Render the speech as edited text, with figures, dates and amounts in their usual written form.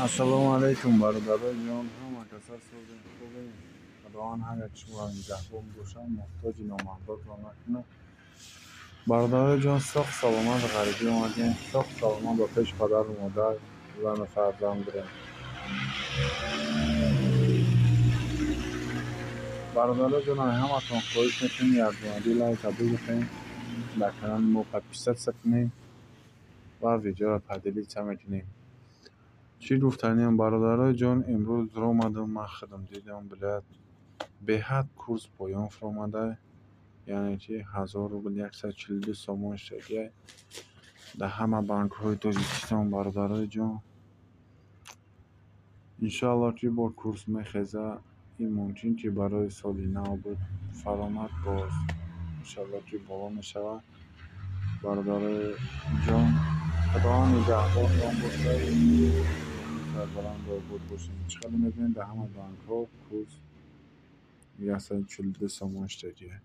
Ассалому алайкум, бародарои ҷон, ҳама каса созем, хубем. Худованд ҳар як шуморо нигаҳбон бошад, муҳтоҷи номаҳдодро накунад. Бародарои ҷон, соғ саломат ғарибӣ омадем, соғ саломат ба пеши падару модар, зану фарзанд бирем. Бародарои ҷон, ҳаматон хоҳиш мекунем, якдонаги лайка бизанед, дар канали мо подписаться кунед ва видеоро поделиться мекунем. Чӣ гуфтаниям, бародарои ҷон, имрӯз омадам, ман худам дидам, блядь, беҳад курс поён фуромада, яъне ки 1000 рубл 142 сомон шудагиай дар ҳама банкҳои Тоҷикистон, бародарои ҷон. Иншоалло, ки бо курс мехеза, ин мумкин ки барои соли нав буд, фаромад, боз иншоалло, ки боло мешавад. Бародарои ҷон, Худованд нигаҳбонтон бошад, сарбаланду обод бошед. Чӣ хеле мебинед, дар ҳама банкҳо курс 142 сомон шудагиай.